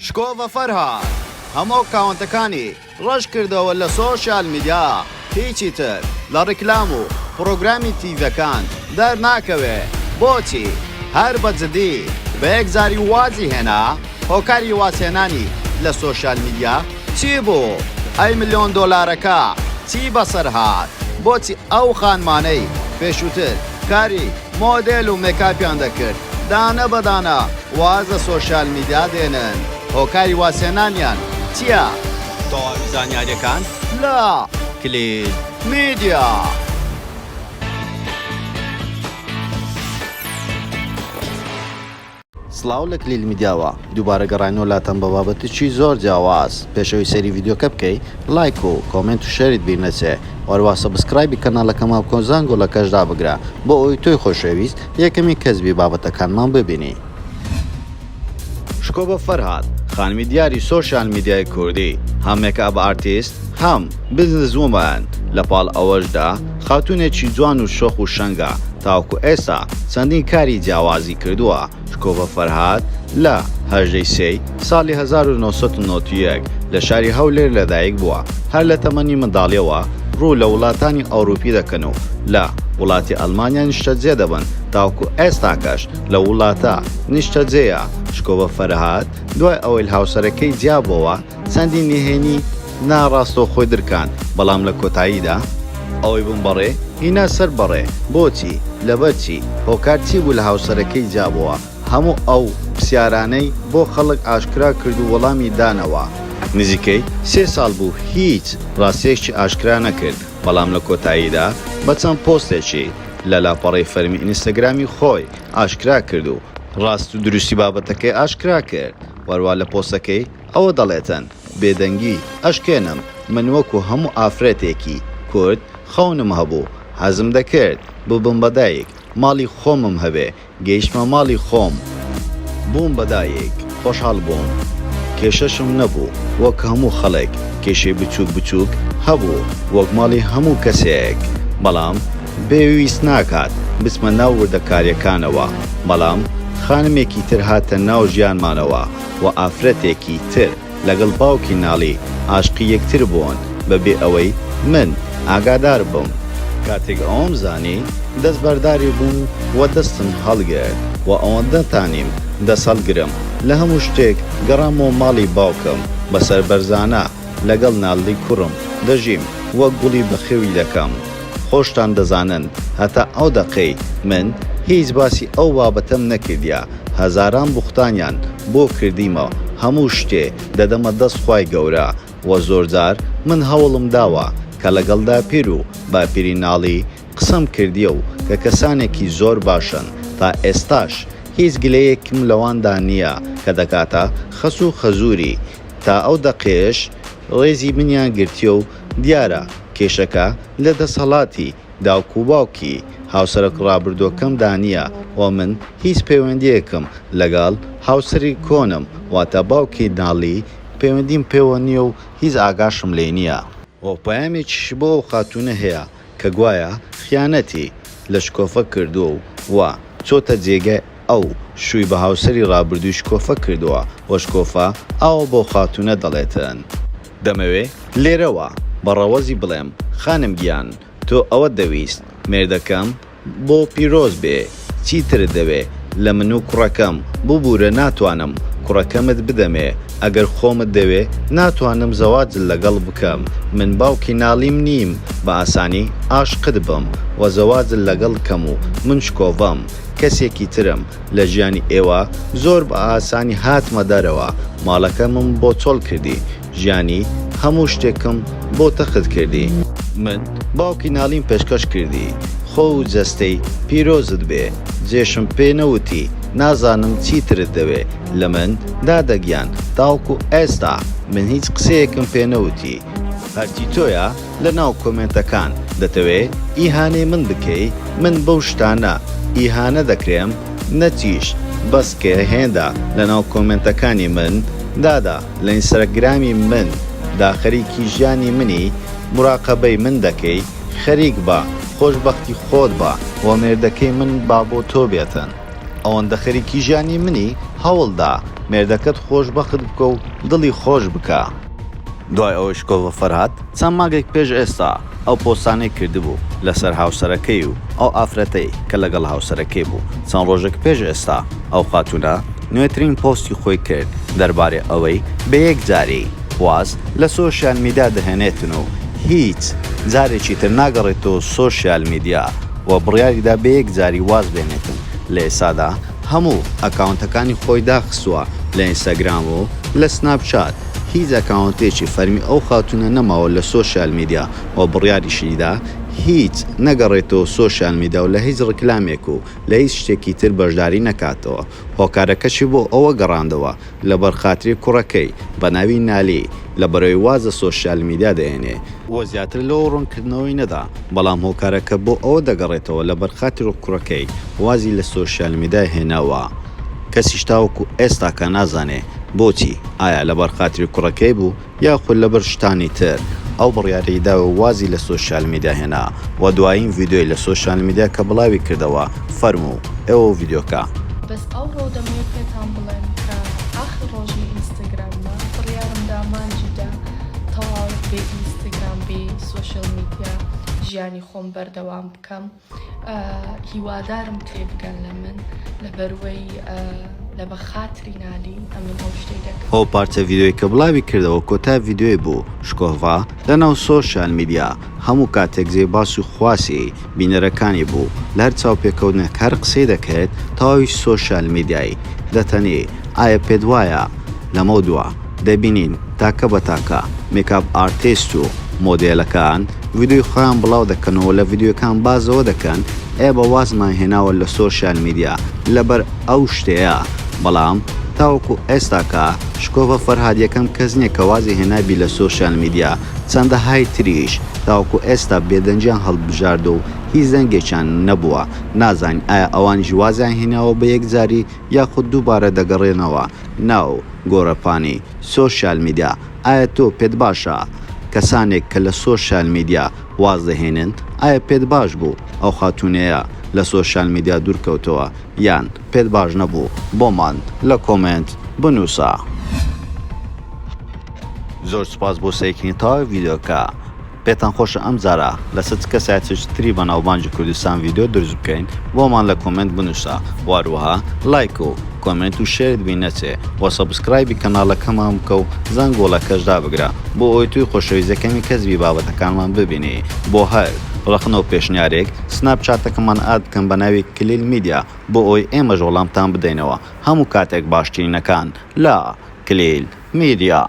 شکۆڤە فەرهاد هەموو ئەکاونتەکانی ڕەش کردەوە لە سۆشیال میدیا هیچی تر لە ڕیکلام و پڕۆگرامی تیڤەکان دەرناکەوێ بۆچی هەر بە جدی بە یەکجاری وازی هێنا هۆکاری وازهێنانی لە سۆشیال میدیا چی بوو ئەی ملیۆن دۆلارەکە چی بەسەر هات بۆچی ئەو خانمانەی پێشووتر کاری مۆدێل و مێکاپیان دەکرد دانە بە دانە واز لە سۆشیال میدیا دێنن هۆکاری وازهێنانیان چیە؟ تەواوی زانیاریەکان لە کلیل میدیا. سڵاو لە کلیل میدیاوە دووبارە گەڕاینەوە لاتان بە بابەتێکی زۆر جیاواز پێش ئەوەی سەیری ڤیدیۆکە بکەی لایک و comment و share ت بیر نەچێ وەروا subscribe ی کەناڵەکەمان بکە و زەنگۆڵەکەش دابگرە بۆ ئەوەی تۆی خۆشەویست یەکەمین کەس بی بابەتەکانمان ببینی. شکۆڤە فەرهاد، خانمی دیاری سۆشیال میدیای کوردی، هەم makeup artist، هەم business woman، لەپاڵ ئەوەشدا خاتوونێکی جوان و شۆخ و شەنگە، تاوەکو ئێستا چەندین کاری جیاوازی کردووە. شکۆڤە فەرهاد لە 18 ی سێی ساڵی 1991 لە شاری هەولێر لەدایک بووە، هەر لە تەمەنی منداڵیەوە ڕوو لە وڵاتانی ئەوروپی دەکەن و لە وڵاتی ئەڵمانیا نیشتەجێ دەبن، تاوەکو ئێستاکەش لەو وڵاتە نیشتەجێیە. شکۆڤە فەرهاد دوای ئەوەی لە هاوسەرەکەی جیابۆوە، چەندین نهێنی نا ڕاستەوخۆی درکاند، بەڵام لە کۆتاییدا. ئەوەی بووم بەڕێ هینا سەر بەڕێ، بۆچی؟ لەبەر چی؟ هۆکار چی بوو لە هاوسەرەکەی جیابۆوە؟ هەموو ئەو پرسیارانەی بۆ خەڵک ئاشکرا کرد و وەڵامی دانەوە. نزیکەی سێ ساڵ بوو هیچ ڕاستییەکی ئاشکرا نەکرد، بەڵام لە کۆتاییدا بە چەند پۆستێکی لە لاپەڕەی فەرمی ئینستاگرامی خۆی ئاشکرا کرد و ڕاست و دروستی بابەتەکەی ئاشکرا کرد. وەروا لە پۆستەکەی ئەوە دەڵێتن، بێدەنگی ئەشکێنم، من وەکو هەموو ئافرەتێکی کورد خەونم هەبوو، حەزم دەکرد ببم بە دایک، ماڵی خۆمم هەبێ، گەیشتمە ماڵی خۆم، بووم بە دایک، خۆشحاڵ بووم، کێشەشم نەبوو، وەک هەموو خەڵک کێشەی بچووک بچووک هەبوو، وەک ماڵی هەموو کەسێک، بەڵام پێویست ناکات بچمە ناو وردەکاریەکانەوە، بەڵام خانمێکی تر هاتە ناو ژیانمانەوە و ئافرەتێکی تر لەگەڵ باوکی نالی ئاشقی یەکتر بوون بەبێ ئەوەی من ئاگادار بم. کاتێک ئەوەم زانی دەستبەرداری بووم و دەستم هەڵگرت و ئەوەندە تانیم دەست هەڵگرم لە هەموو شتێک گەڕامەوە ماڵی باوکم بە سەربەرزانە لەگەڵ نالی کوڕم دەژیم وەک گوڵی بەخێوی دەکەم. خۆشتان دەزانن هەتا ئەو دەقەی من هیچ باسی ئەو بابەتەم نەکردیە هەزاران بوختانیان بۆ کردیمە هەموو شتێ دەدەمە دەست خوای گەورە وە زۆرجار من هەوڵم داوە کە لەگەڵ داپیر و باپیری ناڵی قسەم کردیە و کە کەسانێکی زۆر باشن تا ئێستاش هیچ گلەیەکم لەواندا نیە کە دەکاتە خەسو خەزوری تا ئەو دەقەیەش ڕێزی منیان گرتیە و دیارە کێشەکە لە دەسەڵاتی داوک و باوکی هاوسەرە ڕابردووەکەمدا نییە و من هیچ پەیوەندییەکم لەگەڵ هاوسەری کۆنم واتە باوکی نالی پەیوەندیم پێوە نییە و هیچ ئاگاشم لێی نییە. وە پەیامێکیش بۆ ئەو خاتوونە هەیە کە گوایە خیانەتی لە شکۆفە کردووە و چۆتە جێگای ئەو شووی بە هاوسەری ڕابردووی شکۆفە کردووە و شکۆفە ئاوا بەو خاتوونە دەڵێتن. دەمەوێ لێرەوە بە ڕەوەزی بڵێم خانم گیان تۆ ئەوەت دەویست مێردەکەم بۆ پیرۆز بێ چی ترت دەوێ لە من و کوڕەکەم ببورە ناتوانم کوڕەکەمت بدەمێ ئەگەر خۆمت دەوێ ناتوانم زەواجت لەگەڵ بکەم من باوکی نالیم نیم بە ئاسانی ئاشقت بم و زەواجت لەگەڵ کەم و من شکۆڤەم کەسێکی ترم لە ژیانی ئێوە زۆر بە ئاسانی هاتمە دەرەوە ماڵەکەمم بۆ چۆڵ کردی ژیانی هەموو شتێکم بۆ تەخت کردی من باوکی نالیم پێشکەش کردی خۆ و جەستەی پیرۆزت بێ جێشم پێ نەوتی نازانم چی ترت دەوێ لە من دادە گیان تاوەکو ئێستا من هیچ قسەیەکم پێ نەوتی هەرچی تۆیە لە ناو کۆمێنتەکان دەتەوێ ئیهانەی من بکەی من بەو شتانە ئیهانە دەکرێم نەچیش بەس کە هێندە لە ناو کۆمێنتەکانی من دادە لە ئینسرەگرامی من دا خەریکی ژیانی منی موراقەبەی من دەکەی خەریک بە خۆش بەختی خۆت بە وە مێردەکەی من با بۆ تۆ بێتن ئەوەندە خەریکی ژیانی منی هەوڵدە. مێردەکەت خۆشبەخت بکە و دڵی خۆش بکە. دوای ئەوەی شکۆڤە فەرهاد چەند مانگێک پێش ئێستا ئەو پۆستانەی کردبوو لەسەر هاوسەرەکەی و ئەو ئافرەتەی کە لەگەڵ هاوسەرەکەی بوو چەند ڕۆژێک پێش ئێستا ئەو خاتوونە نوێترین پۆستی خۆی کرد دەربارەی ئەوەی بە یەکجاری واز لە سۆشیال میدیا دەهێنێتن و هیچ جارێکی تر ناگەڕێتەوە سۆشیال میدیا و بڕیاریدا بە یەکجاری واز بێنێتن لە ئێستادا هەموو ئەکاونتەکانی خۆی داخستووە لە ئینستاگرام و لە سناپ چات هیچ ئەکاونتێکی فەرمی ئەو خاتوونە نەماوە لە سۆشیال میدیا و بڕیاریشیدا هیچ نەگەڕێتەوە سۆشیال میدیا و لە هیچ ڕیکلامێک و لە هیچ شتێکی تر بەشداری نەکاتەوە هۆکارەکەشی بۆ ئەوە گەڕاندەوە لەبەر خاتری کوڕەکەی بە ناوی نالی لەبەرئەوەی واز لە سۆشیال میدیا دەهێنێ. وە زیاتر لەوە ڕوونکردنەوەی نەدا بەڵام هۆکارەکە بۆ ئەوە دەگەڕێتەوە لەبەر خاتری کوڕەکەی وازی لە سۆشیال میدیا هێناوە کەسیش تاوەکو ئێستاکە نازانێ بۆچی ئایا لەبەر خاتری کوڕەکەی بوو یاخود لەبەر شتانی تر ئەو بڕیارەی دا و وازی لە سۆشیال میدیا هێنا وە دوایین ڤیدیۆی لە سۆشیال میدیا کە بڵاوی کردەوە فەرموو ئێوە ڤیدیۆکە. بەس ئەوڕۆ دەمەوێ پێتان بڵێم کە ئاخر ڕۆژی ئینستاگراممە بڕیارم دا مانگی دە تەواو بێ ئینستاگرام بێ سۆشیال میدیا ژیانی خۆم بەردەوام بکەم. هیوادارم تێبگەن لە من لەبەروەی لەبە خاتری نالی ئەمن ئەو شتەی دەکەم. ئەو پارچە ڤیدیۆی کە بڵاوی کردەوە کۆتا ڤیدیۆی بوو شکۆڤا لەناو سۆشیال میدیا هەموو کاتێک جێی باس و خواسی بینەرەکانی بوو لە هەر چاوپێکەوتنێک هەر قسەی دەکرد تەواوی سۆشیال میدیای دەتەنی ئایا پێت وایە لەمەودوا دەبینین تاکە بە تاکە makeup artist و مۆدێلەکان ڤیدیۆی خۆیان بڵاو دەکەنەوە لە ڤیدیۆکان باس لەوە دەکەن ئێمە وازمان هێناوە لە سۆشیال میدیا لەبەر ئەو شتەیە بەڵام تاوەکو ئێستاکە شکۆڤە فەرهاد یەکەم کەس نیە کە وازی هێنابی لە سۆشیال میدیا چەندەهای تریش تاوەکو ئێستا بێدەنگیان هەڵبژاردوە و هیچ دەنگێکیان نەبووە نازانین ئایا ئەوانیش وازیان هێناوە بە یەکجاری یاخود دووبارە دەگەڕێنەوە ناو گۆڕەپانی سۆشیال میدیا، ئایا تۆ پێت باشە کەسانێک کە لە سۆشیال میدیا واز دەهێنن، ئایا پێت باش بوو ئەو خاتوونەیە لە سۆشیال میدیا دوور کەوتەوە یان پێت باش نەبوو بۆمان لە کۆمێنت بنووسە. زۆر سوپاس بۆ سەیرکردنی تەواوی ڤیدیۆکە. پێتان خۆشە ئەم جارە لەسەر چ کەسایەتیەکی تری بەناوبانگی کوردستان ڤیدیۆ دروست بکەین بۆمان لە کۆمێنت بنوسە وەهەروەها لایک و کۆمێنت و share ت بیر نەچێ وە subscribe ی کەناڵەکەمان بکە و زەنگۆڵەکەش دابگرە بۆ ئەوەی تۆی خۆشەویست یەکەمین کەس بی بابەتەکانمان ببینی بۆ هەر ڕەخنە و پێشنیارێک سناپ چاتەکەمان add بکەن بەناوی کلیل میدیا بۆ ئەوەی ئێمەش وەڵامتان بدەینەوە هەموو کاتێک باشترینەکان لە کلیل میدیا.